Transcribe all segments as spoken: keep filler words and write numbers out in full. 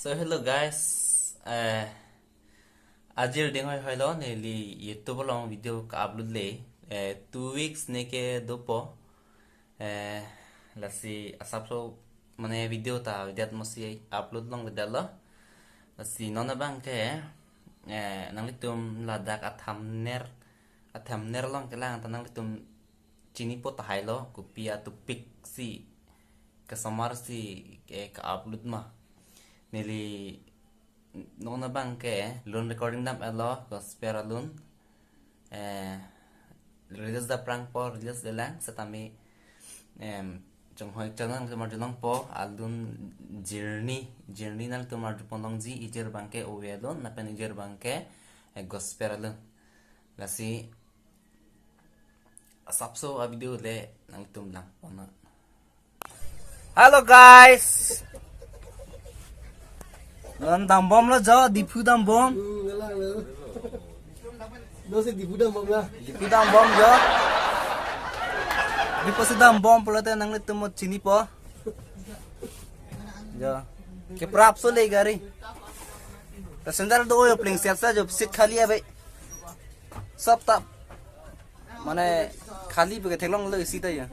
So hello guys, eh, ajir ding hoi hoilo, neli YouTube along video ka-upload le, eh, two weeks ne ke dopo, eh, lasi asapso mane video ta video mosi upload longledetlo, lasi non abang ke, eh, nanglitum ladak a thumbnail, a thumbnail along kelang ta nanglitum chinipo tahai lo, kopi a topic si, kesomar si, eh, ka-upload ma. Neli non abang ke lun recording dam-etlo, gospel alun. Eh, release daprangpo, release-det lang, setame, em, chonghoi chonang nangtum arjulongpo, alun journey, journey nangtum arjupon longji, ijir abang ke ove alun, lapen ijir abang ke, eh, gospel alun. Lasi, asapso a video le nangtum langpon. Hello guys. Non dambomlo jo, Diphu dambom. Hmm, ngalang lo. Dosi Diphu dambom la. Diphu dambom jo. Diphu si dambom pulote nanglitum chinipo. Jo. Keprapso le gari. Passenger do yo pling siap sa jo, seat khali ave. Sop tap. Mane khali bagi theklonglo isi ta ya.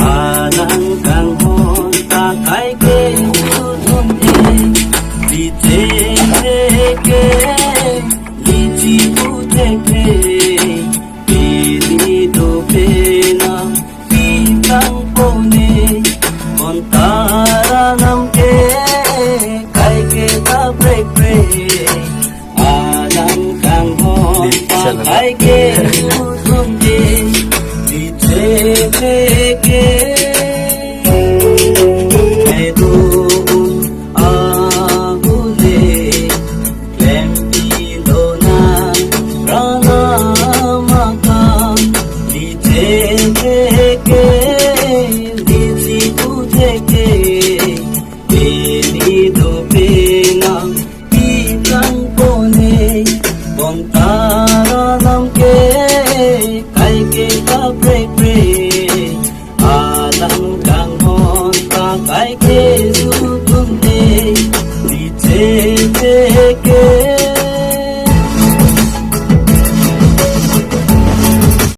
Anang kanghon ta kaike udun e, di te ke, di chi pu te ke, di di do pe na, pitang pone, kontara nam ke, kaike ta prek prek. Anang kanghon ta kaike udun e, di te ke. Edo ahule, klem pilo na, rana makam, di te ke, di chi pu te ke, di di do pe.